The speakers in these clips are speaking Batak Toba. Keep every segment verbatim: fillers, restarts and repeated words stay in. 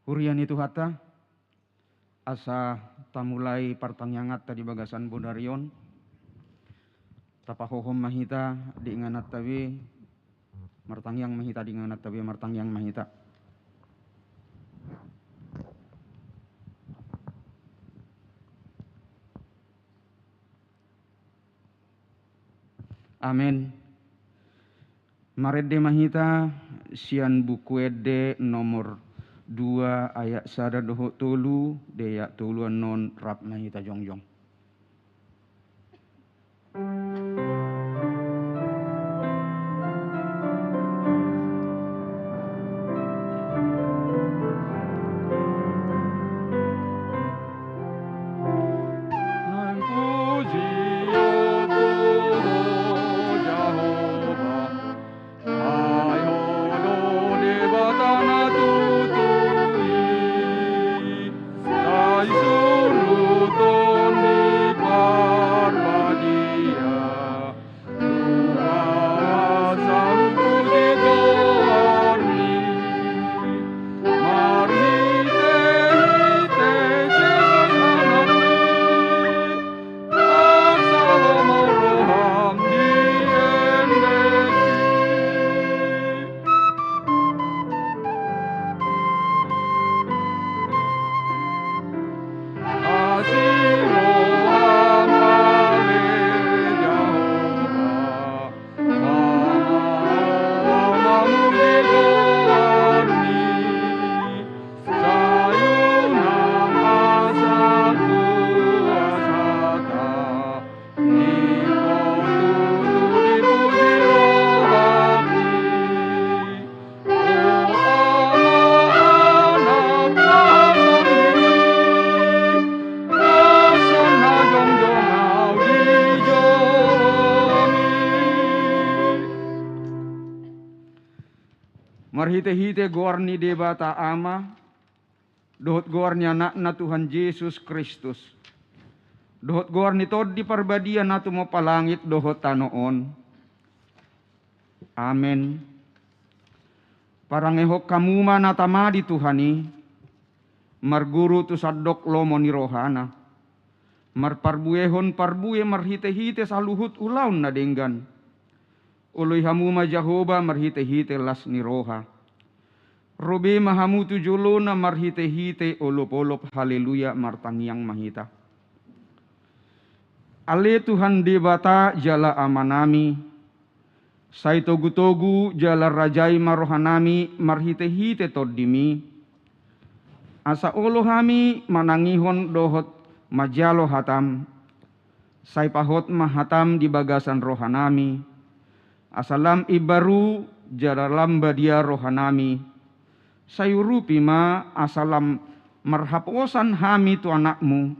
Huria ni Tuhanta, asa tamulai partangianganta di bagasan bodari on, tapahohom ma hita di ingananta be, martangiang ma hita di ingananta be, martangiang ma hita. Amen. Marende ma hita sian Buku Ende nomor dua ayat sada dohot tolu, di ayat tolu annon rap ma hita jongjong. Naeng pujion tu Ho Jahowa, ai Ho do Debata na tutu i, sai suru Tondi Parbadia. Marhitehite goar ni Debata Ama, dohot goar ni Anakna Tuhan Jesus Kristus, dohot goar ni Tondi Parbadia na tumompa langit dohot tano on. Amen. Parangehon hamu ma na tama di Tuhan i, marguru tu sandok lomo ni rohana, marparbuehon parbue marhitehite saluhut ulaon na denggan. Oloi hamu ma Jahowa marhitehite las ni roha. Ro be ma hamu tu jolona marhitehite olopolop. Haleluya, martangiang ma hita. Ale Tuhan Debata jala Amanami, sai togutogu jala rajai ma rohanami marhitehite Tondimi, asa olo hami manangihon dohot manjalo hatam. Sai pahot ma hatam di bagasan rohanami, asa lam imbaru jala lam badia rohanami. Sai urupi ma asa lam marhaposan hami tu Anakmu,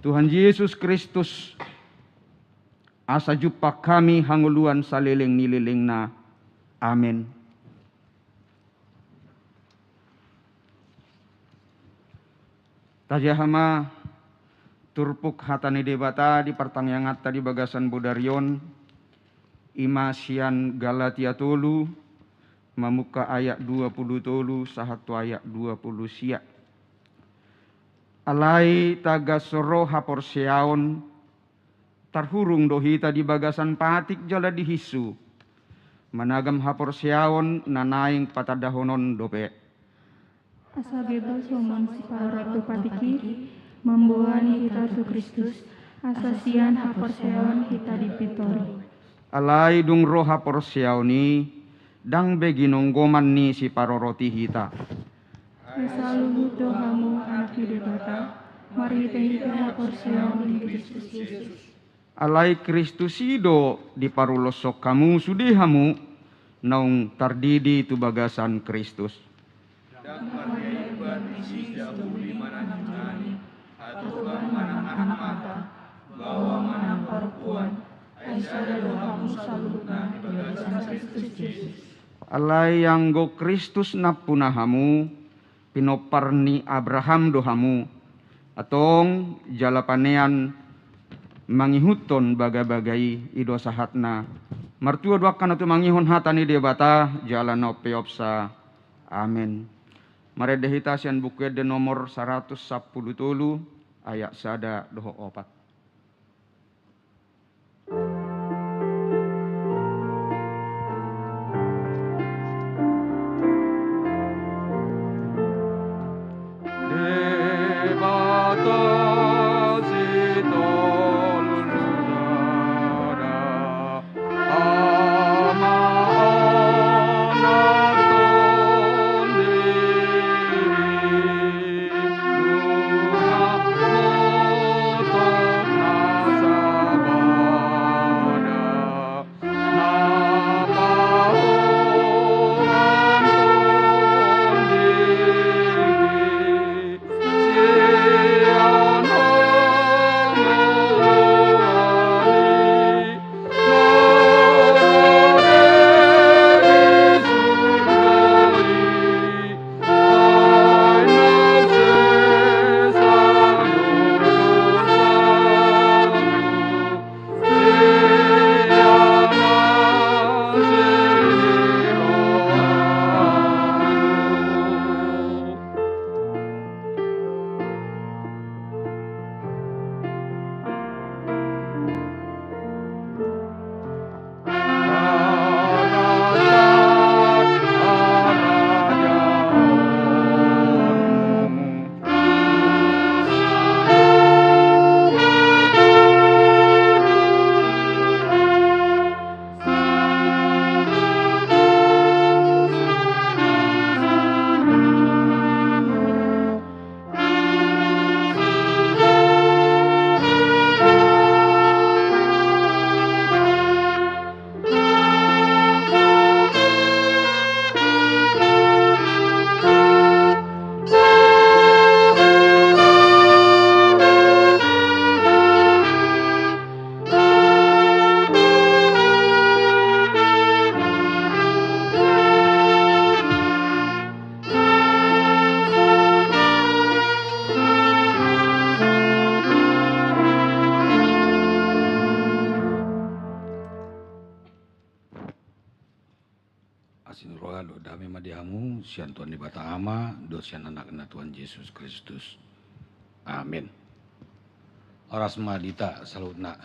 Tuhan Jesus Kristus, asa jumpang hami hangoluan saleleng ni lelengna. Amen. Tajaha ma turpuk hata ni Debata di partangianganta di bagasan bodari on, i ma sian Galatia tolu, mamungka ayat dua pulu tolu sahat tu ayat dua pulu sia. Alai tagan so ro haporseaon, tarhurung do hita di bagasan patik jala dihinsu, managam haporseaon na naeng patandahonon dope. Asa bebas ho mangsiparorot tu patik i, mamboan hita tu Kristus, asa sian haporseaon hita dipintori. Alai dung ro haporseaon i, ndang be ginonggoman ni siparorot i hita. Ai saluhut do hamu anak ni Debata, marhitehite haporseaon di Kristus Jesus. Alai Kristus i do diparuloshon hamu sude hamu naung tardidi tu bagasan Kristus. Ndang marniahiban disi jabu lima na ningani, atau bang manang anak mata, baoa manang parompuan, ai sada do hamu saluhutna di bagasan Kristus Jesus. Alai anggo Kristus nampuna hamu, pinompar ni Abraham do hamu. Antong jala panean mangihuthon bagabaga i, i do sahatna. Martua do angka na tumangihon hata ni Debata jala na umpeopsa. Amen. Marende hita sian Buku Ende nomor saratus sampulu tolu, ayat sada dohot opat. Debata sitolu sada, Ama, Anak, Tondi Diri, nunga motor na sabada. Asi ni roha dohot dame ma di hamu sian Tuhan Debata Ama dohot sian Anakna Tuhan Jesus Kristus. Amin. Horas ma di hita saluhutna.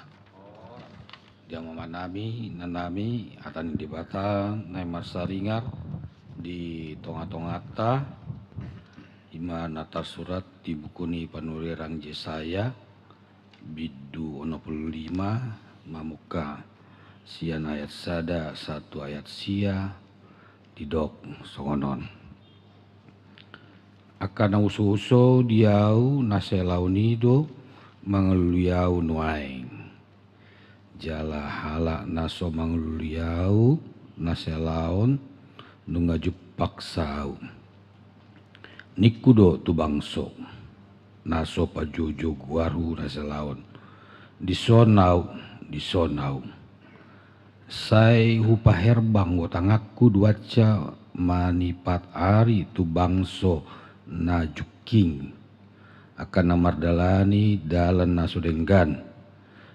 Di hamu amanami, inanami, hata ni Debata na marsaringar di tongatonganta, i ma na tarsurat di buku ni panurirang Jesaya, bindu onom pulu lima, mamungka sian ayat sada sahat tu ayat sia, didok songon on. Angka na uso-uso di ahu na salaon i do mangalului ahu nuaeng. Jala halak na so mangalului ahu na salaon nunga jumpangsa ahu. Ningku do tu bangso na so pajojou goarhu na salaon, dison ahu, dison ahu. Sai hupaherbang do tanganku duansa manipat ari tu bangso na jungking, angka na mardalani dalan na so denggan,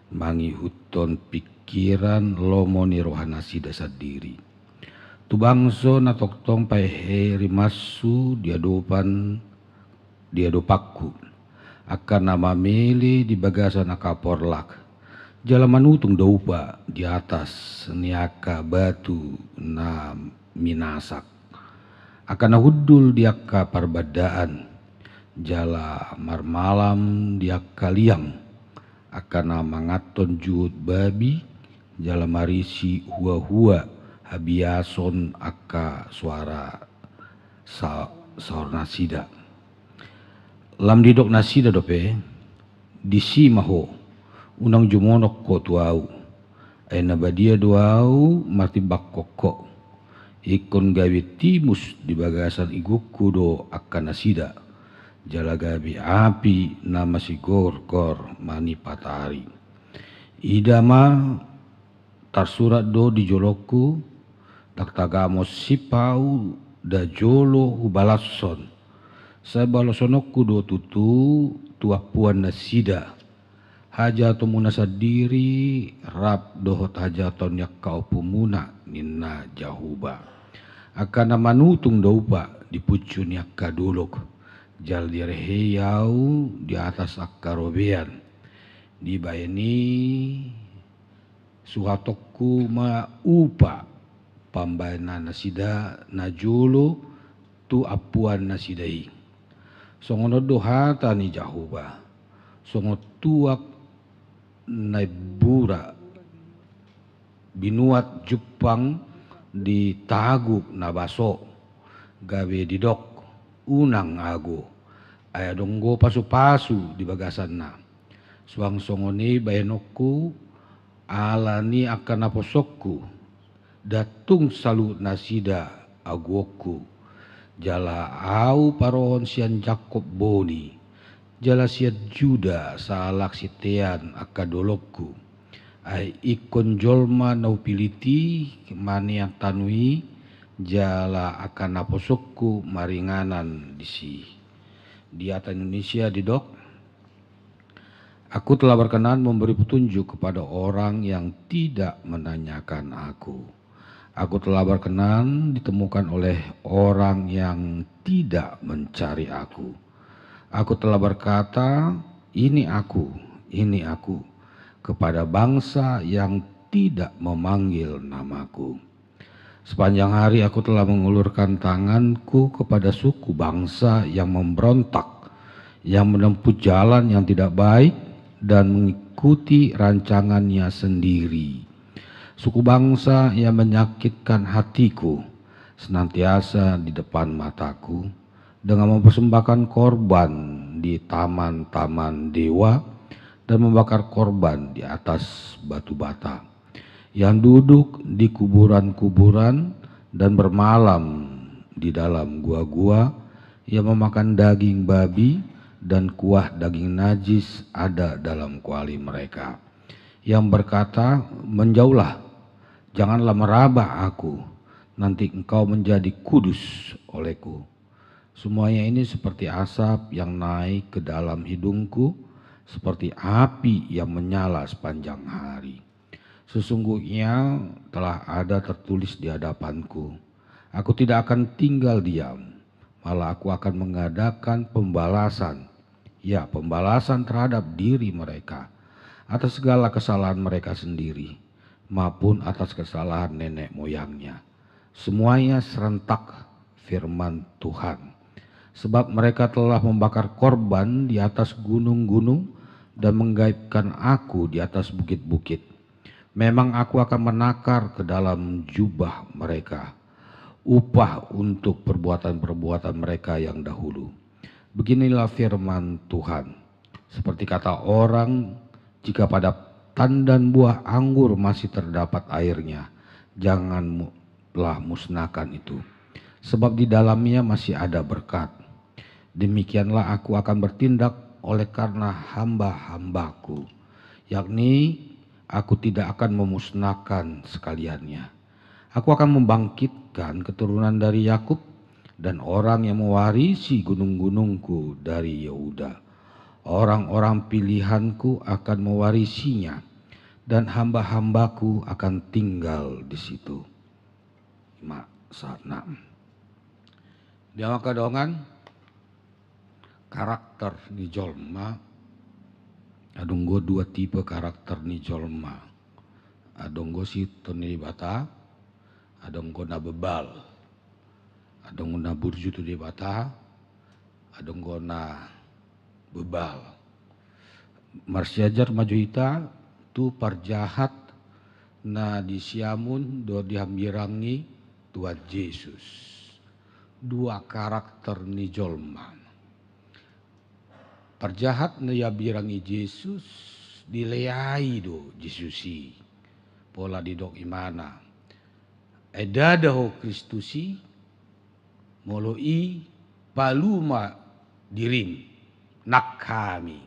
mangihuthon pingkiran lomo ni rohanasida sandiri. Tu bangso na tongtong pahehe rimashu di adopan, di adopanku, angka na mamele di bagasan angka porlak, jala manutung daupa di atas ni angka batu na minasak, angka na hundul di angka parbandaan, jala marmalam di angka liang, angka na manganhon juhut babi, jala marisi hua-hua habiason angka soara sa-, saornasida. Lam didok nasida dope, disi ma ho, unang jumonok ho tu ahu, ai na badia do ahu martimbangkon ho. Ingkon gabe timus di bagasan igungku do angka nasida, jala gabe api na masigorgor manipat ari. Ida ma, tarsurat do di jolongku, ndang tagamon sip ahu nda jolo hubalashon. Sai balashononku do tutu tu ampuan nasida hajahatonmuna sandiri rap dohot hajahaton ni angka ompumuna, ninna Jahowa. Angka na manutung daupa di puncu ni angka dolok, jala direhei ahu di atas angka robean. Dibahen i suhatonku ma upa pambahenan nasida najolo tu ampuan nasida i. Songon on do hata ni Jahowa, songon tuak na imbura binuat jumpang di taguk na baso, gabe didok, unang ago, ai adong do pasupasu di bagasanna. Suang songon i bahenonku, ala ni angka naposongku, ndang tung saluhut nasida agoonku. Jala ahu parohon sian Jakkob boni, jala sian Juda sahalak sitean angka dolokku. Ai ingkon jolma na hupillit i manean tano i, jala angka naposongku maringanan disi. Di hata Indonesia didok, Aku telah berkenan memberi petunjuk kepada orang yang tidak menanyakan aku. Aku telah berkenan ditemukan oleh orang yang tidak mencari aku. Aku telah berkata, "Ini aku, ini aku," kepada bangsa yang tidak memanggil namaku. Sepanjang hari aku telah mengulurkan tanganku kepada suku bangsa yang memberontak, yang menempuh jalan yang tidak baik, dan mengikuti rancangannya sendiri. Suku bangsa yang menyakitkan hatiku senantiasa di depan mataku, dengan mempersembahkan korban di taman-taman dewa, dan membakar korban di atas batu bata. Yang duduk di kuburan-kuburan dan bermalam di dalam gua-gua, yang memakan daging babi dan kuah daging najis ada dalam kuali mereka. Yang berkata, "Menjauhlah, janganlah meraba aku, nanti engkau menjadi kudus olehku." Semuanya ini seperti asap yang naik ke dalam hidungku, seperti api yang menyala sepanjang hari. Sesungguhnya telah ada tertulis di hadapanku, "Aku tidak akan tinggal diam, malah aku akan mengadakan pembalasan, ya, pembalasan terhadap diri mereka, atas segala kesalahan mereka sendiri, maupun atas kesalahan nenek moyangnya. Semuanya serentak," firman Tuhan. "Sebab mereka telah membakar korban di atas gunung-gunung dan menggaibkan aku di atas bukit-bukit. Memang aku akan menakar ke dalam jubah mereka upah untuk perbuatan-perbuatan mereka yang dahulu." Beginilah firman Tuhan. Seperti kata orang, jika pada tandan buah anggur masih terdapat airnya, janganlah musnahkan itu, sebab di dalamnya masih ada berkat. Demikianlah aku akan bertindak oleh karena hamba-hambaku, yakni aku tidak akan memusnahkan sekaliannya. Aku akan membangkitkan keturunan dari Yakub, dan orang yang mewarisi gunung-gunungku dari Yehuda. Orang-orang pilihanku akan mewarisinya, dan hamba-hambaku akan tinggal di situ. Ima sahatna. Di angka dongan, karakter ni jolma, adong do dua tipe karakter ni jolma. Adong do sihuthon ni Debata, adong do na bebal. Adong do na burju tu Debata, adong do na bebal. Marsiajar ma jo hita tu parjahat na di siamun dohot di hambirangni Tuhan Jesus. Dua karakter ni jolma. Parjahat na dihambirangi Jesus, dileai do Jesus i. Pola didok ibana, "Ai ndada ho Kristus i, molo i, palua ma dirim, nang hami."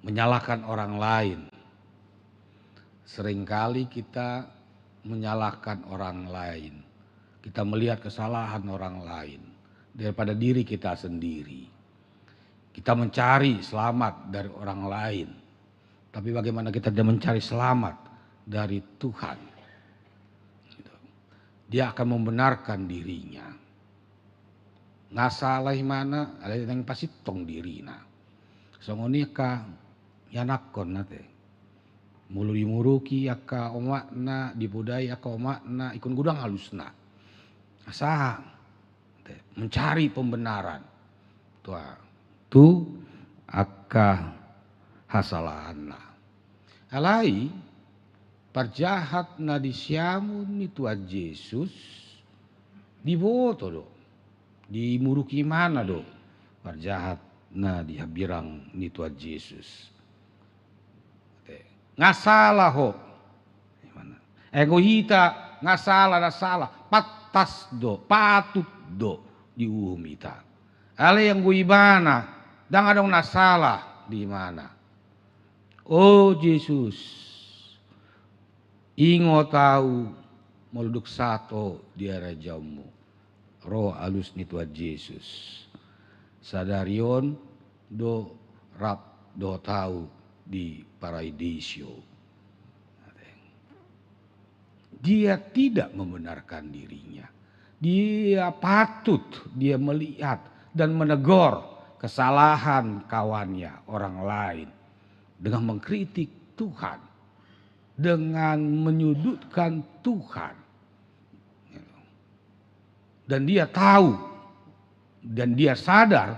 Menyalahkan orang lain. Seringkali kita menyalahkan orang lain. Kita melihat kesalahan orang lain daripada diri kita sendiri. Kita mencari selamat dari orang lain. Tapi bagaimana kita tidak mencari selamat dari Tuhan? Gitu. Dia akan membenarkan dirinya. Nga sala imana, alai naeng pasintong dirina. Songon i angka ianakhon ate. Molo dimuruki angka omakna, dipodai angka omakna, ingkon godang alusna. Asa ate, mencari pembenaran. Tua, tu angka hasalahanna. Alai parjahat na di siamun ni Tuhan Jesus diboto do, dimuruki imana do parjahat na di hambirang ni Tuhan Jesus. Nga sala ho. Anggo hita nga sala, nga sala, pantas do, patut do diuhum hita. Alai anggo ibana, ndang adong na sala di imana. O Jesus, ingot ahu molo dung sahat ho di harajaonmu. Ro alus ni Tuhan Jesus. Sadari on do rap dohot ahu di Paradiso. Dia tidak membenarkan dirinya. Dia patut dia melihat dan menegur kesalahan kawannya, orang lain, dengan mengkritik Tuhan, dengan menyudutkan Tuhan. Dan dia tahu, dan dia sadar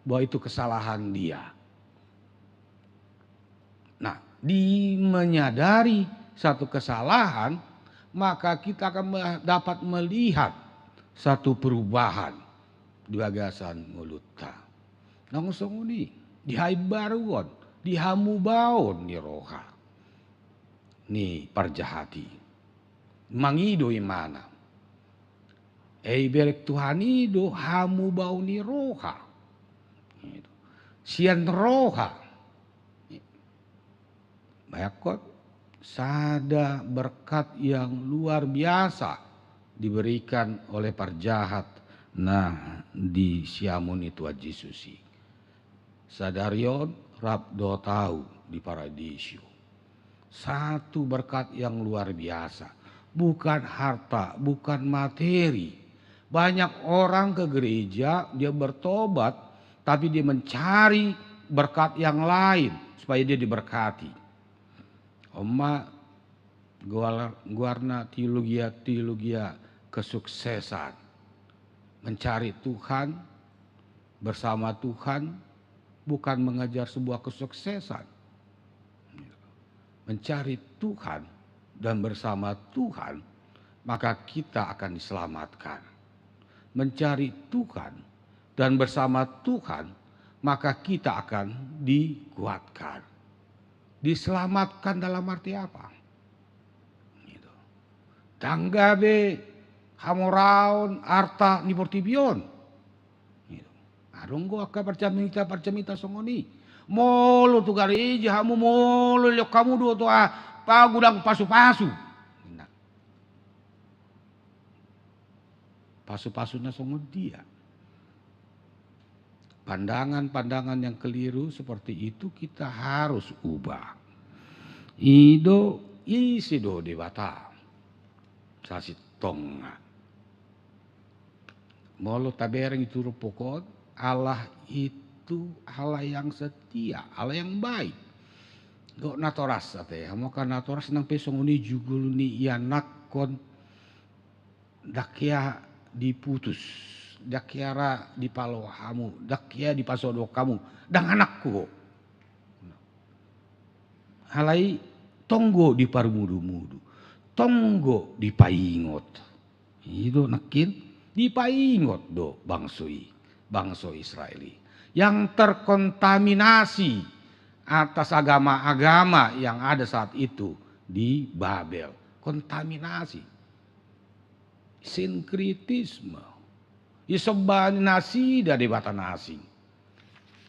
bahwa itu kesalahan dia. Nah, di menyadari satu kesalahan, maka kita akan me-, dapat melihat satu perubahan di bagasan ngolunta. Naung songon i, di haimbaruon, di hamubaon ni roha ni parjahat i. Mangido imana. E, iberek Tuhan i do hamubaon ni roha. Sian roha. Bayangkon, sada berkat yang luar biasa diberikan oleh parjahat na di siamun ni Tuhan Jesus i. Sadari on rap dohot ahu di Paradiso. Satu berkat yang luar biasa. Bukan harta, bukan materi. Banyak orang ke gereja, dia bertobat, tapi dia mencari berkat yang lain supaya dia diberkati. On ma goar-, goarna teologia-teologia kesuksesan. Mencari Tuhan, bersama Tuhan, bukan mengejar sebuah kesuksesan. Mencari Tuhan dan bersama Tuhan, maka kita akan diselamatkan. Mencari Tuhan dan bersama Tuhan, maka kita akan dikuatkan. Diselamatkan dalam arti apa? Gitu. Ndang gabe hamoraon arta ni portibi on. Gitu. Adong do angka parjamita-parjamita songon i. Molo tu gareja hamu, molo dilehon hamu do tu a, pagodang pasu-pasu. Nah. Pasu-pasu na songon dia. Pandangan-pandangan yang keliru seperti itu kita harus ubah. I do, ise do Debata? Sasintongna. Molo tabereng i tu turpuk on, Allah itu Allah yang setia, Allah yang baik. Dohot natoras ate, hamu angka natoras nang pe songon i jugul ni ianakhon. Ndang hea diputus, ndang hea ra dipalo hamu, ndang hea dipasodop hamu, ndang anakku ho. Alai tong do diparmudu-mudu, tong do dipaingot. I do nangkin, dipaingot do bangso i, bangso Israel i. Yang terkontaminasi atas agama-agama yang ada saat itu di Babel. Kontaminasi. Sinkretisme. Disomba nasida debata na asing.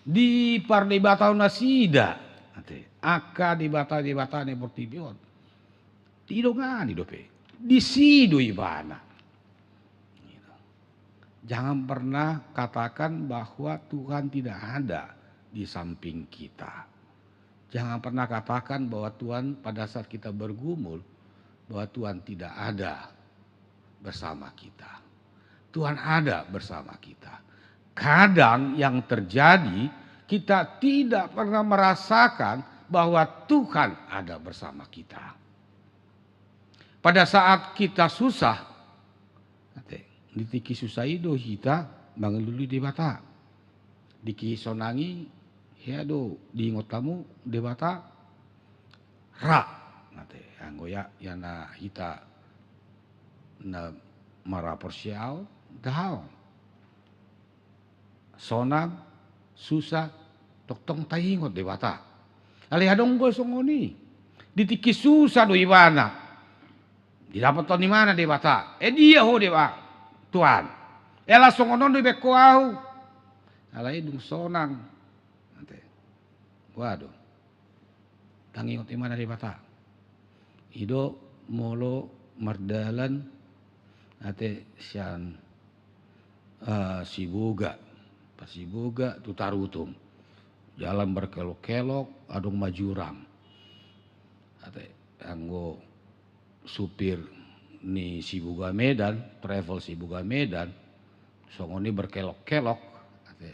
Dipardebatahon nasida ate, angka debata-debata ni portibi on. Didongani dope. Disi do ibana. Gitu. Jangan pernah katakan bahwa Tuhan tidak ada di samping kita. Jangan pernah katakan bahwa Tuhan pada saat kita bergumul, bahwa Tuhan tidak ada. bersama kita. Tuhan ada bersama kita. Kadang yang terjadi, kita tidak pernah merasakan bahwa Tuhan ada bersama kita. Pada saat kita susah, ate, di tingki susah i do hita mangalului Debata. Di tingki sonang i, hea do diingot hamu Debata? Ra, ate, anggo ia, ia na hita na maraporseai, daong. Sonang, susah, tongtong taingot Debata. Alai adong do songon i. Di tingki susah do ibana. Didapothon ibana Debata. Eh, dia ho Debata, Tuhan. Eh, laos songon on do dibaen ho ahu. Alai dung sonang, ate, waduh, ndang ingot ibana Debata. I do molo mardalan, ate, sian, eh, Siboga, pas Siboga tu Tarutung. Jalan berkelok-kelok, adong ma jurang. Ate, anggo supir ni Siboga Medan, travel Siboga Medan, songon i berkelok-kelok, ate,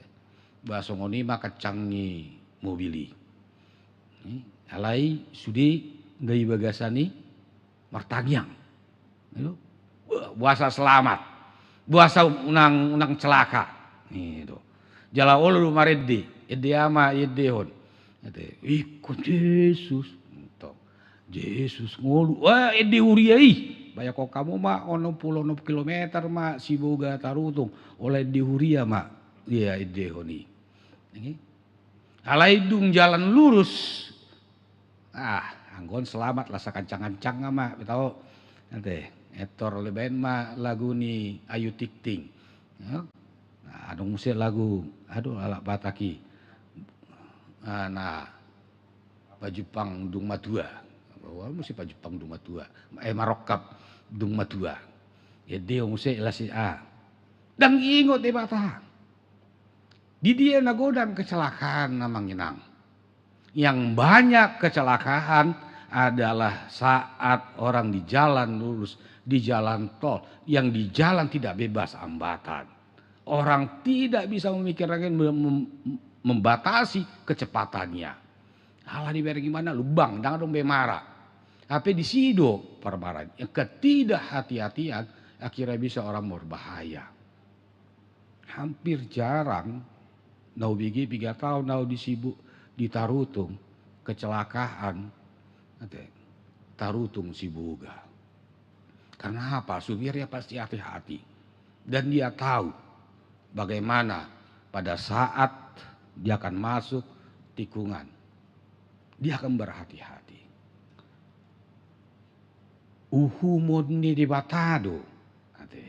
ba songon i ma kencang ni mobil i. Alai sude na di bagasan i martangiang. Gitu. Wah, boasa selamat. Boasa unang, unang celaka. Gitu. Jala olo do marende, ende ama, endehon. Ate, ingkon Jesus. Tong. Jesus ngolu. Wah, ende huria i. Bayangkon hamu ma, onom pulu onom kilometer ma Siboga Tarutung. Olo ende huria ma. Ia endehon i. Ini. Alai dung jalan lurus. Ah, anggo on selamat, las sakancang-kancang ma, betao. Ate, etor lebaen ma lagu ni Ayu Ting Ting. Ya. Nah, adong muse lagu, aduh, halak Batak i. Ah, na, pajumpang dung matua. Wah, muse pajumpang dung matua. Eh, marongkap dung matua. Ya, dia muse las i, ah. Ndang ingot Debata. Di dia na godang kecelakaan, amang inang? Yang banyak kecelakaan adalah saat orang di jalan lurus, di jalan tol, yang di jalan tidak bebas hambatan. Orang tidak bisa memikirkan, mem-, mem-, membatasi kecepatannya. Ala dibereng ibana lubang, ndang adong be mara. Hape disi do parmaraan. Yang ketidakhati-hatian akhirnya bisa orang berbahaya. Hampir jarang na hubege, piga taon au di Sibo-, di Tarutung, kecelakaan, ate, Tarutung Siboga. Karena apa? Supirnya pasti hati-hati. Dan dia tahu bagaimana pada saat dia akan masuk tikungan. Dia akan berhati-hati. Uhumon ni Debata do, ate,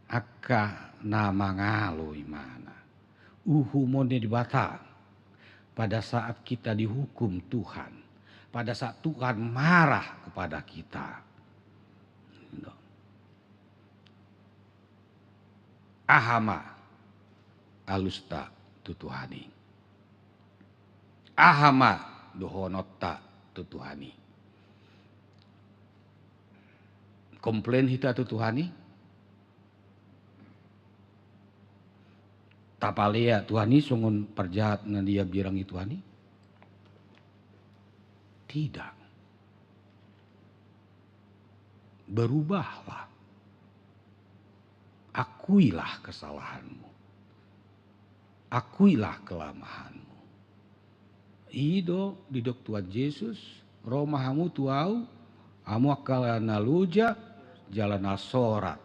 angka na mangalo ibana. Uhumon ni Debata pada saat kita dihukum Tuhan, pada saat Tuhan marah kepada kita. Aha ma alusta tu Tuhan i? Aha ma dohononta tu Tuhan i? Komplain hita tu Tuhan i? Tapalea Tuhan i songon parjahat na diambirangi Tuhan i? Tidak. Berubahlah. Akuilah kesalahanmu. Akuilah kelemahanmu. I do didok Tuhan Jesus, ro ma hamu tu Ahu, hamu angka na loja jala na sorat,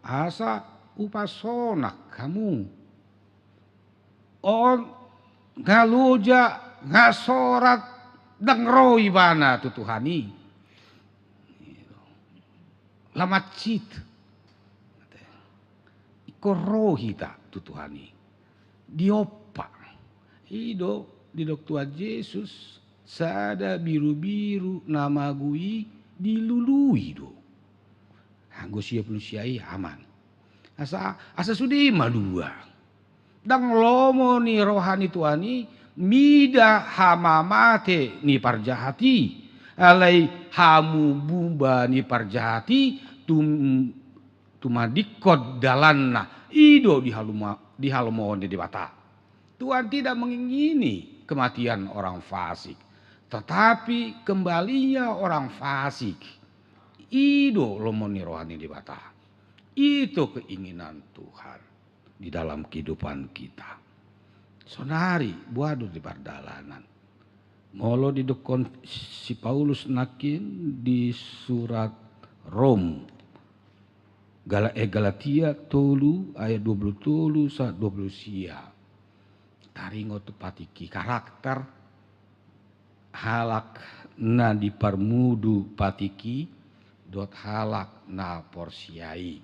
asa hupasonang hamu. On nga loja, nga sorat, ndang ro ibana tu Tuhan i. Lam hansit. Ingkon ro hita tu Tuhan i. Diompa. I do didok Tuhan Jesus, sada birubiru na mago i dilului do. Anggo sia pulu sia i aman. Asa, asa sude i malua. Ndang lomo ni roha ni Tuhan i mida hamamate ni parjahat i. Alai hamubumba ni parjahat i tum-, tumadingkon dalanna, i do dihalomo-, dihalomohon ni Debata. Tuhan tidak mengingini kematian orang fasik, tetapi kembalinya orang fasik, i do lomo ni roha ni Debata. Itu keinginan Tuhan di dalam kehidupan kita. Sonari, boha do di pardalanan. Molo didokkon si Paulus nangkin di surat Rom, Gala-, eh, Galatia tolu ayat dua puluh tolu sahat dua puluh sia. Taringot tu patikki, karakter halak na diparmudu patikki dohot halak na porsea i.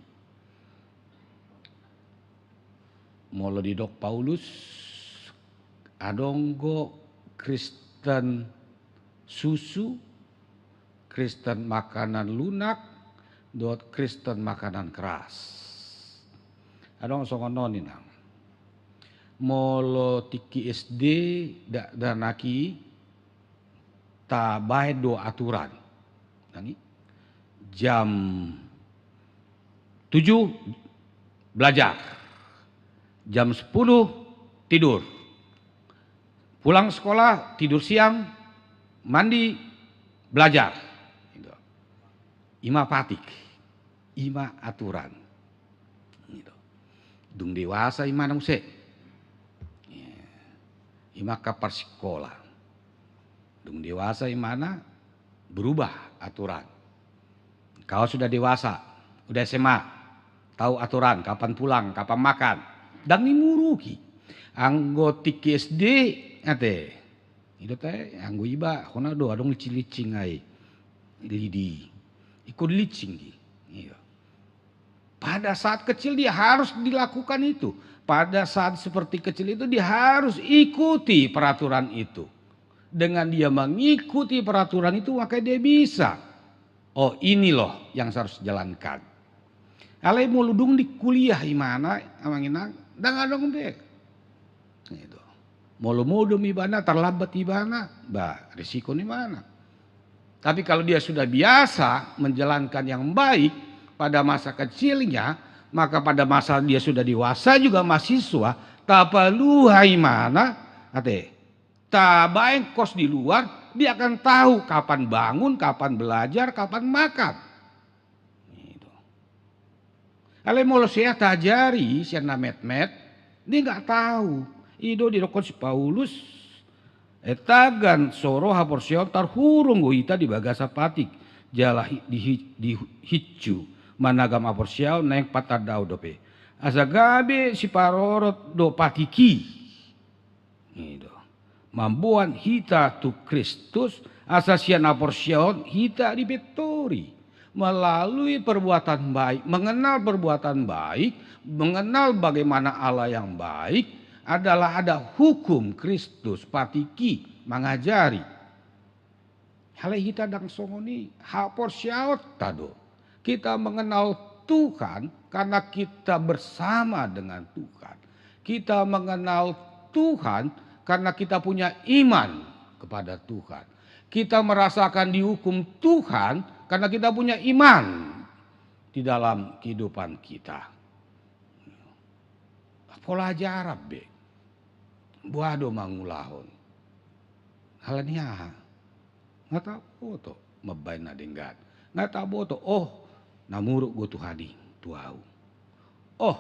Molo didok Paulus, adong do Kristen susu, Kristen makanan lunak, dohot Kristen makanan keras. Adong songon on, Inang. Molo tingki S D, dakdanak i, tabaen do aturan. Nang i, jam tujuh belajar, jam sepuluh tidur, pulang sekolah, tidur siang, mandi, belajar. Gitu. I ma patik, i ma aturan. Gitu. Dung dewasa imana muse. Ya. I ma angka parsikola. Dung dewasa imana, berubah aturan. Kau sudah dewasa, udah S M A, tahu aturan, kapan pulang, kapan makan. Ndang dimuruki. Anggo tingki S D, ate. I do ate, anggo iba, hona do, adong licing-licing ai. Lidi. Ingkon licing i. Iya. Pada saat kecil dia harus dilakukan itu. Pada saat seperti kecil itu dia harus ikuti peraturan itu. Dengan dia mengikuti peraturan itu, maka dia bisa. Oh, ini loh yang saya harus jalankan. Alai molo dung di kuliah imana, Amang Inang, ndang adong be. Gitu. Molo modom ibana, terlambat ibana, bah, risiko ni mana? Tapi kalau dia sudah biasa menjalankan yang baik pada masa kecilnya, maka pada masa dia sudah dewasa juga mahasiswa, tapaluha imana, ate, tabaen kos di luar, dia akan tahu kapan bangun, kapan belajar, kapan makan. Gitu. Alai molo sian taajari, sian na metmet, dia nggak tahu. I do didokkon si Paulus, eh, tagan so ro haporseaon tarhurung do hita di bagasan patik, jala hi-, di hi-, di hinju managam haporseaon naeng patandahon dope. Asa gabe siparorot do patik i. Gitu. Mamboan hita tu Kristus, asa sian haporseaon hita dipintori. Melalui perbuatan baik, mengenal perbuatan baik, mengenal bagaimana Allah yang baik, adalah ada hukum Kristus, patik i mangajari. Alai hita ndang songon i, haporseaonta do. Kita mengenal Tuhan karena kita bersama dengan Tuhan. Kita mengenal Tuhan karena kita punya iman kepada Tuhan. Kita merasakan dihukum Tuhan karena kita punya iman di dalam kehidupan kita. Pelajaran be. Boha do mangulahon? Alani aha? Nga taboto mambaen na denggan. Nga taboto, oh, na muruk do Tuhan i tu ahu. Oh,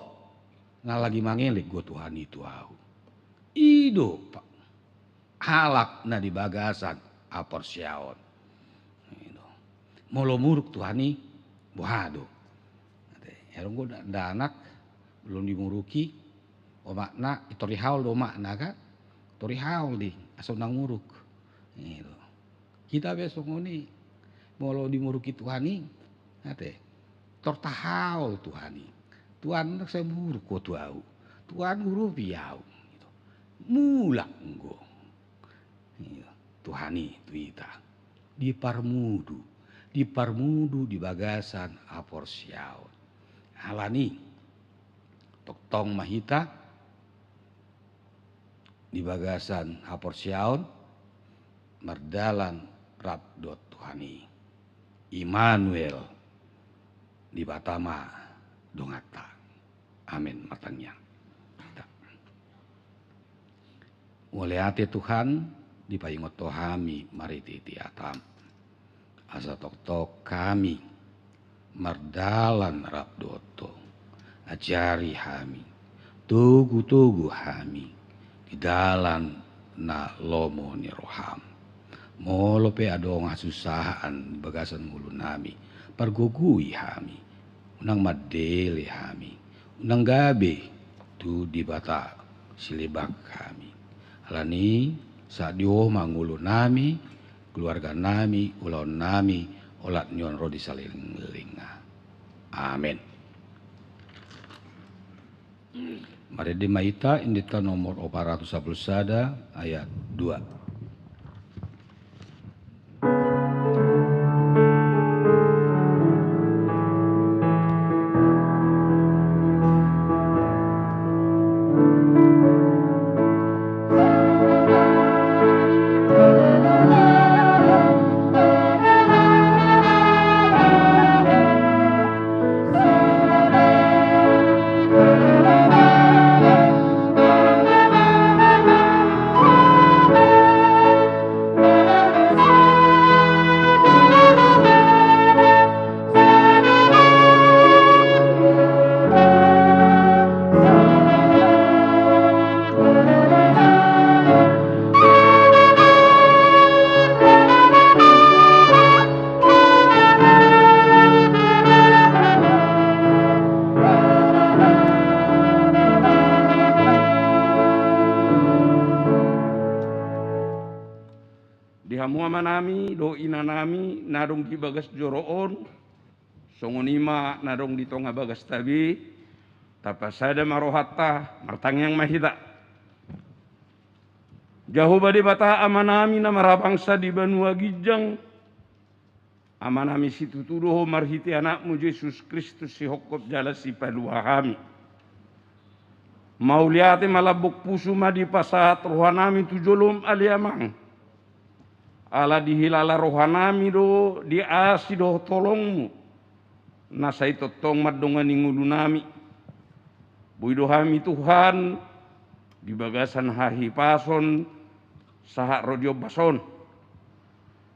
na lagi mangelek do Tuhan i tu ahu. I do, Pak. Halak na di bagasan haporseaon. Molo muruk Tuhan i, boha do? Ate, adong do da-, dakdanak, molo dimuruki omakna, ditorihon do omakna kan? Torihon do i, asa unang muruk. Gitu. Hita pe songon i, molo dimuruki Tuhan i, ate, tortahahon Tuhan i. Tuhan, ndang sai muruk ho tu ahu. Tuhan, urupi ahu. Gitu. Mulak do. Iya. Tuhan i tu hita. Diparmudu. Diparmudu di bagasan haporseaon. Alani, tongtong ma hita di bagasan haporseaon, mardalan rap dohot Tuhan i. Immanuel. Debata ma donganta. Amen. Martangiang. Mauliate Tuhan, dipaingot Ho hami marhite-hite hataM. Asa tongtong hami mardalan rap dohot Ho. Ajari hami, togu-togu hami di dalan na lomo ni rohaM. Molo pe adong hasusaan di bagasan ngolunami, pargogoi hami, unang mandele hami, unang gabe tu debata silebak hami. Alani i, sahat di Ho ma ngolunami, keluarganami, ulaonnami, olat ni on ro di saleleng-lelengna. Amen. Marende ma hita, Endenta nomor opat ratus sampulu sada, ayat dua. Di hamu amanami dohot inanami na adong di bagas joro on, songon i ma na adong di tonga bagasta be, tapasada ma rohanta, martangiang ma hita. Jahowa Debata amanami na marhabangsa di banua ginjang, amanami situtu do Ho marhite AnakMu Jesus Kristus sihophop jala sipalua hami. Mauliate ma lambok pusu ma dipasahat rohanami tu joloM ale Amang. Ala dihilala rohanami do di asi dohot holongMu na sai tongtong mandongani ngolunami. Boi do hami Tuhan di bagasan hahipason sahat ro di ombas on.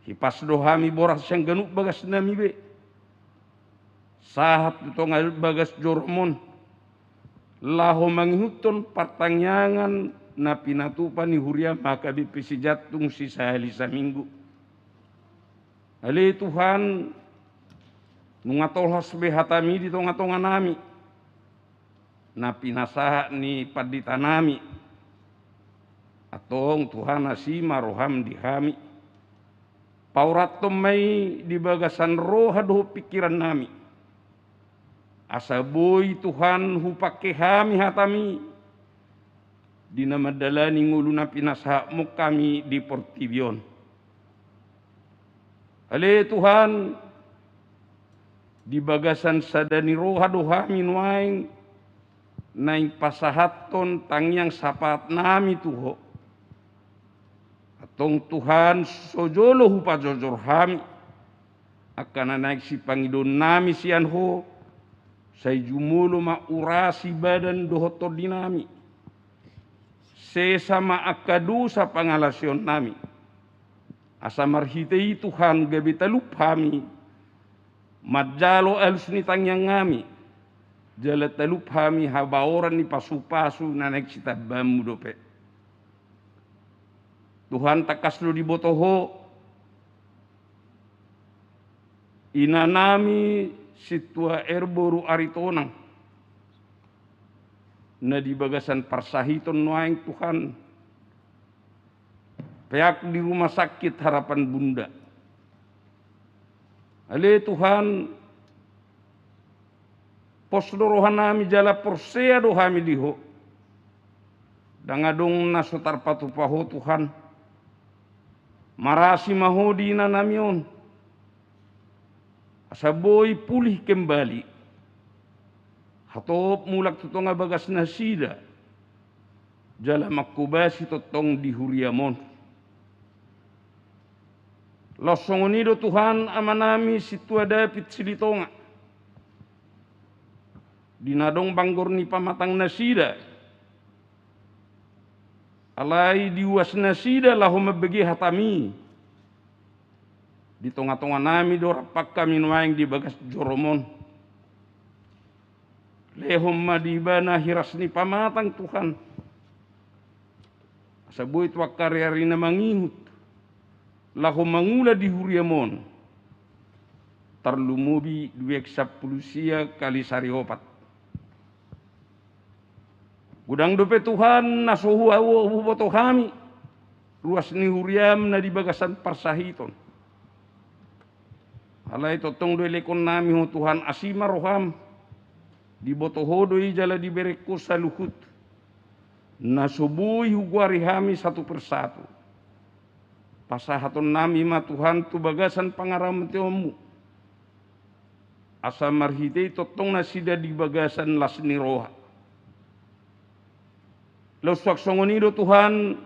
Hipas do hami boras sian ganup bagasnami be, sahat tu tonga bagas joroM on, laho mangihuthon partangiangan na pinatupa ni huriaM H K B P Sijantung sisahali saminggu. Ale Tuhan, nunga tolhas be hataMi di tonga-tonganami, na pinasahat ni panditanami. Antong Tuhan, asi ma rohaM di hami. Paurathon ma i di bagasan roha dohot pingkirannami, asa boi Tuhan hupangke hami hataMi di na mandalani ngolu na pinasahatMu hami di portibi on. Ale Tuhan, di bagasan sada ni roha do hami nuaeng naeng pasahathon tangiang sapaatnami tu Ho. Antong Tuhan, so jolo hupajojor hami angka na naeng sipangidoonnami sian Ho, sai jumolo ma urasi badan dohot tondinami, sesa ma angka dosa pangalaosionnami. Asa marhite i Tuhan gabe talup hami manjalo alus ni tangiangnami, jala talup hami habaoran ni pasu-pasu na naeng sitambaanMu dope. Tuhan, tangkas do diboto Ho inanami Sintua R boru Aritonang na di bagasan parsahiton nuaeng Tuhan, peak di Rumah Sakit Harapan Bunda. Ale Tuhan, pos do rohanami jala porsea do hami di Ho. Ndang adong na so tarpatupa Ho Tuhan. Marasi ma Ho di inanami on, asa boi pulih kembali, hatop mulak tu tonga bagas nasida, jala manghobasi tongtong di huriaM on. Laos songon i do Tuhan amanami Sintua David Silitonga, di na adong banggor ni pamatang nasida. Alai diuas nasida laho mambege hataMi di tonga-tonga nami do rap hami nuaeng di bagas joroMon. Lehon ma di ibana hiras ni pamatang Tuhan, asa boi tu angka ari-ari na mangihut laho mangula di huriaMon, tarlumobi dua sampulu sia kali sariopat. Godang dope Tuhan na so huboto hami ruas ni huriaM na di bagasan parsahiton. Alai tongtong do elekon nami Ho Tuhan, asi ma rohaM. Diboto Ho do i jala dibereng Ho saluhut na so boi hugoari hami satu persatu. Pasahaton nami ma Tuhan tu bagasan pangaramotionMu, asa marhite i tongtong nasida di bagasan las ni roha. Laos suang songon i do Tuhan,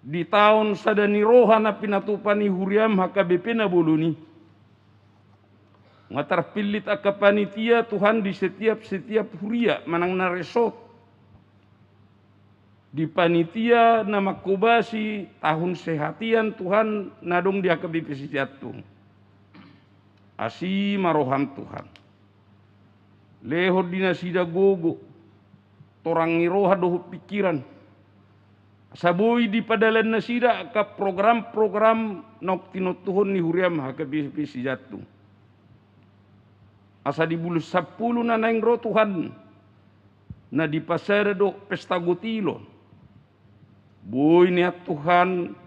di taon sada ni roha na pinatupa ni huriaM H K B P na bolon i, nga tarpillit angka panitia Tuhan di setiap-setiap huria manang na resort, di panitia na manghobasi tahun sehatian Tuhan na adong di H K B P Sijantung. Asi ma rohaM Tuhan. Lehon di nasida gogo, torang ni roha dohot pingkiran, asa boi dipadalan nasida angka program-program naung tinontuhon ni huriaM H K B P Sijantung. Asa di bulan sampulu na naeng ro Tuhan, na dipasada do pesta gotilon. Boi nian Tuhan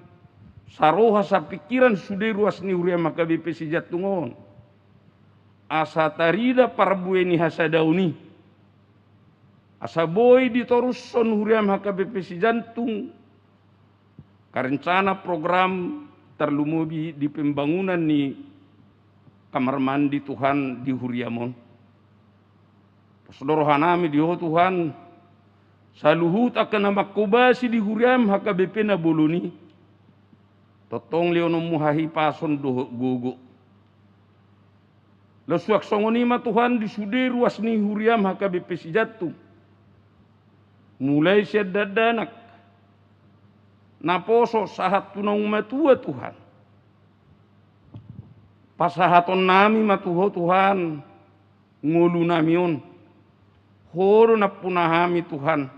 saroha sapingkiran sude ruas ni huriaM H K B P Sijantung on, asa tarida parbue ni hasadaon i, asa boi ditorushon huriaM H K B P Sijantung angka rencana program, tarlumobi di pembangunan ni kamar mandi Tuhan di huriaM on. Pos do roha nami di Ho Tuhan, saluhut angka na manghobasi di huriaM H K B P na bolon i, tongtong lehononMu hahipason dohot gogo. Laos suang songon i ma Tuhan di sude ruas ni huriaM H K B P Sijantung, mulai sian dakdanak, naposo sahat tu naung matua Tuhan. Pasahaton nami ma tu Ho Tuhan ngolu nami on. Ho do nampuna hami Tuhan.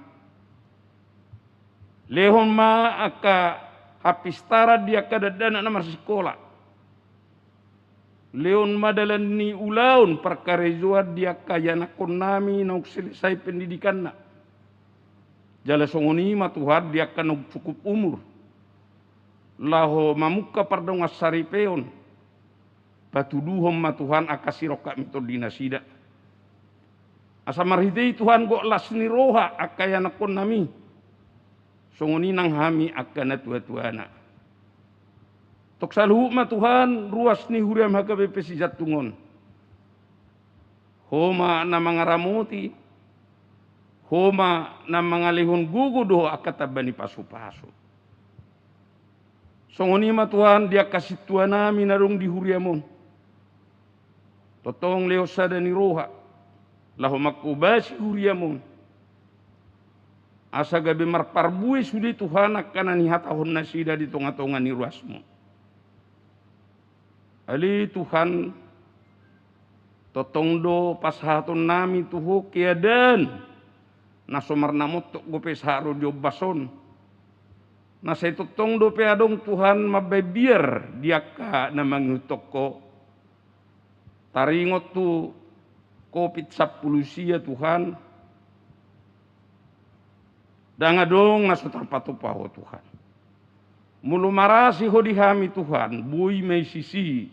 Lehon ma angka hapistaran di angka dakdanak na marsikola. Lehon ma dalan ni ulaon parkarejoan di angka ianakhon nami naung selesai pendidikanna. Jala songon i ma Tuhan di angka naung cukup umur laho mamungka pardongan saripeon. Patuduhon ma Tuhan angka sirongkap ni tondi nasida, asa marhite i Tuhan gok las ni roha angka ianakhon nami. Songon i nang hami angka natuatuana. Tong saluhut ma Tuhan ruas ni huriaM H K B P Sijantung on. Ho ma na mangaramoti, Ho ma na mangalehon gogo dohot angka tamba ni pasupasu. Songon i ma Tuhan di angka sintua nami na adong di huriaM on. Tongtong lehon sada ni roha laho manghobasi huriaM on, asa gabe marparbue sude Tuhan angka na nihatahon nasida di tongatonga ni ruasMu. Ale Tuhan, tongtong do pasahaton nami tu Ho keadaan na so marnamontok dope sahat ro di ombas on, na sai tongtong dope adong Tuhan mambaen biar di angka na mangihuthon Ho. Taringot tu Covid sampulu sia Tuhan, ndang adong na so tarpatupa Ho Tuhan. Molo marasi Ho di hami Tuhan, boi ma i sisi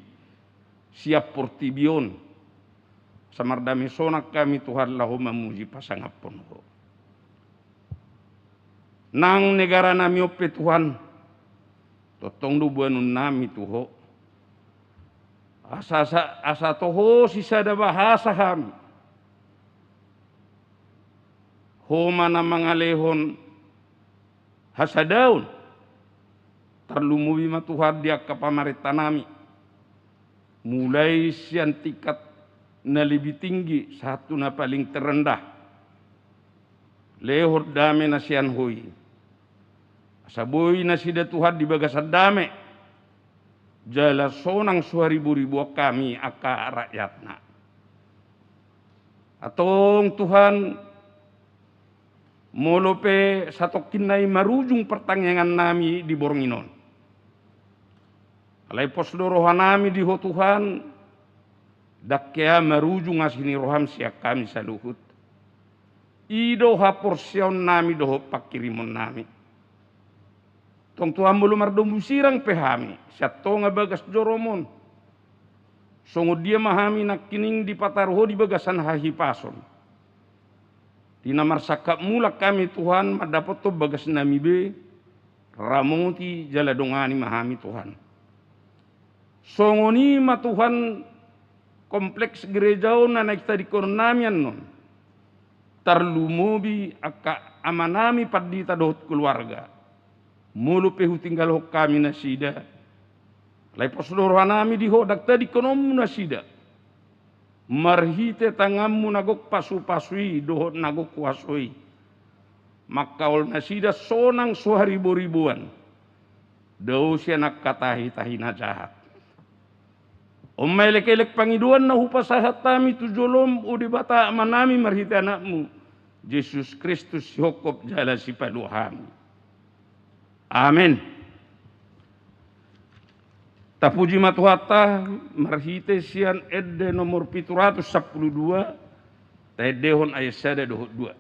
sian portibi on, asa mardame sonang hami Tuhan laho mamuji pasangaphon Ho. Nang negara nami on pe Tuhan, tongtong do boanon nami tu Ho. Asa, asa, asa toho sisada bahasa hami. Ho ma na mangalehon hasadaon, tarlumobi ma Tuhan di angka pamarenta nami, mulai sian tingkat na lebih tinggi sahat tu na paling terendah. Lehon dame na sian Ho i. Asa boi nasida Tuhan di bagasan dame. Jala sonang so hariboriboan hami angka rakyatna. Antong Tuhan, molo pe satongkin nai marujung partangiangan nami di borngin on. Alai pos do roha nami di Ho Tuhan, ndang hea marujung asi ni roham sian hami saluhut. I do haporseaon nami dohot panghirimon nami. Tong Tuhan, molo mardomu sirang pe hami sian tonga bagas jorom on, songon dia ma hami nangkining dipataru Ho di bagasan hahipason? Di na marsangkap mulak hami Tuhan mandapothon bagas nami be, ramoti jala dongani ma hami Tuhan. Songon i ma Tuhan kompleks gereja on na naeng tadingkonon nami annon. Tarlumobi angka ama nami pandita dohot keluarga. Molo pe hutinggalhon hami nasida, alai pos do roha nami di Ho ndang tadingkononmu nasida. Marhite tanganmu na gok pasupasu i dohot na gok huaso i, mangkaol nasida sonang so hariboriboan, dao sian angka tahitahi na jahat. On ma elekelek pangidoan na hupasahat hami tu jolom, o Debata Ama nami, marhite Anakmu Jesus Kristus, sihophop jala sipalua hami. Amen. Tapuji ma Tuhanta marhite sian ende nomor pitu ratus sampulu dua, taendehon ayat sada dohot dua.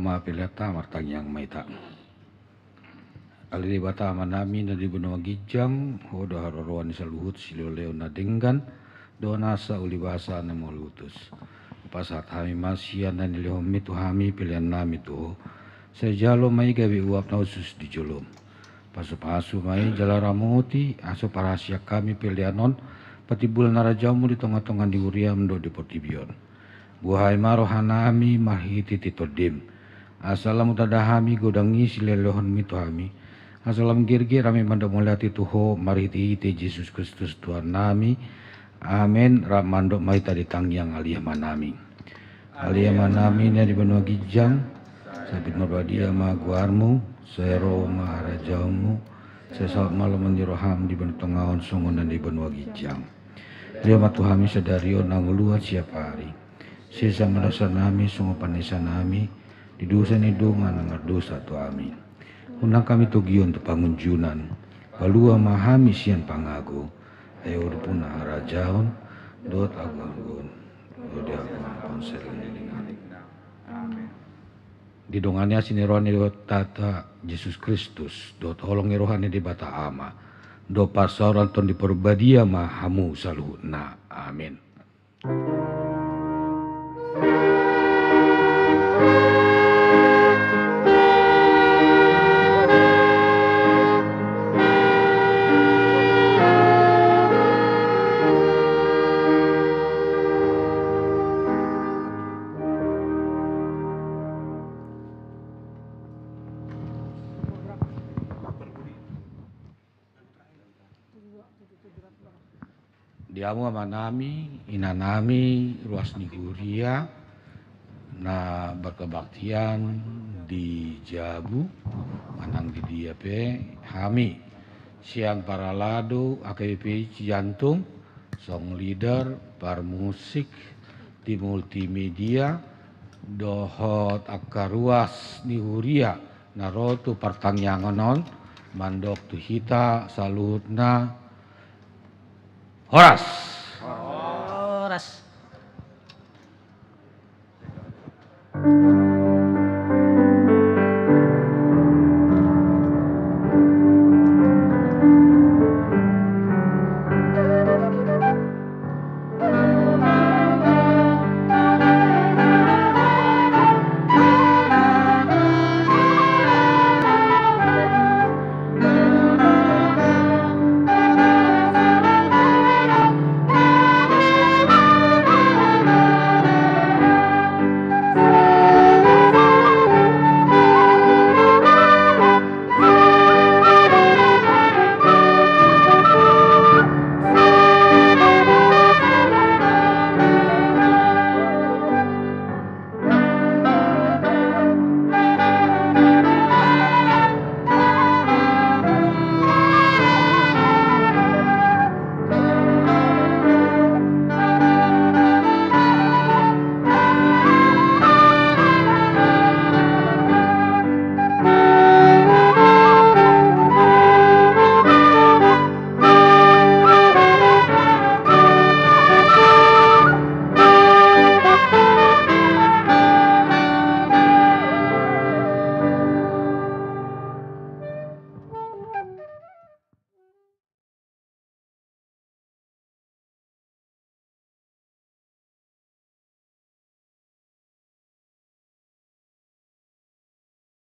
Ma pelean ta, martangiang ma hita. Ale Debata Amanami na di banua ginjang, Ho do haroroan ni saluhut silehonlehon na denggan dohot nasa ulibasa na mauliutus. Pasahat hami ma sian na nilehonMi tu hami peleannami tu Ho. Sai jalo ma i gabe uap na hushus di joloM. Pasupasu ma i jala ramoti, asa so parasian hami pelean on patimbul harajaonMu di tongatonga ni huriaM dohot di portibi on. Buhai ma rohanami marhitehite TondiM, asa lam tanda hami godang i silehonlehonMi tu hami, asa lam gerger hami mandok mauliate tu Ho marhitehite Jesus Kristus Tuhannami. Amen. Rap mandok ma hita di tangiang Ale Amanami. Ale Amanami na di banua ginjang, sai pinarbadia ma goarMu, sai ro ma harajaonMu, sai saut ma lomo ni rohaM di banua tonga on songon na di banua ginjang. Lehon ma tu hami sadari on hangoluan siapari. Sesa ma dosanami songon panesanami di dosa ni dongan na mardosa tu hami. Unang hami togihon tu pangunjunan. Palua ma hami sian pangago. Ai Ho do hampuna harajaon dohot hagogoon dohot di hagogoon saleleng ni lelengna. Amen. Didongani asi ni roha ni Tuhanta Jesus Kristus dohot holong ni roha ni Debata Ama dohot parsaoran Tondi Parbadia ma hamu saluhutna. Amen. Di hamu amanami, inanami, ruas ni huria na berkebaktian di jabu manang di dia pe, hami sian parhalado H K B P I Cijantung, song leader, parmusik, tim multimedia, dohot angka ruas ni huria na ro tu partangiangan on, mandok tu hita saluhutna, horas.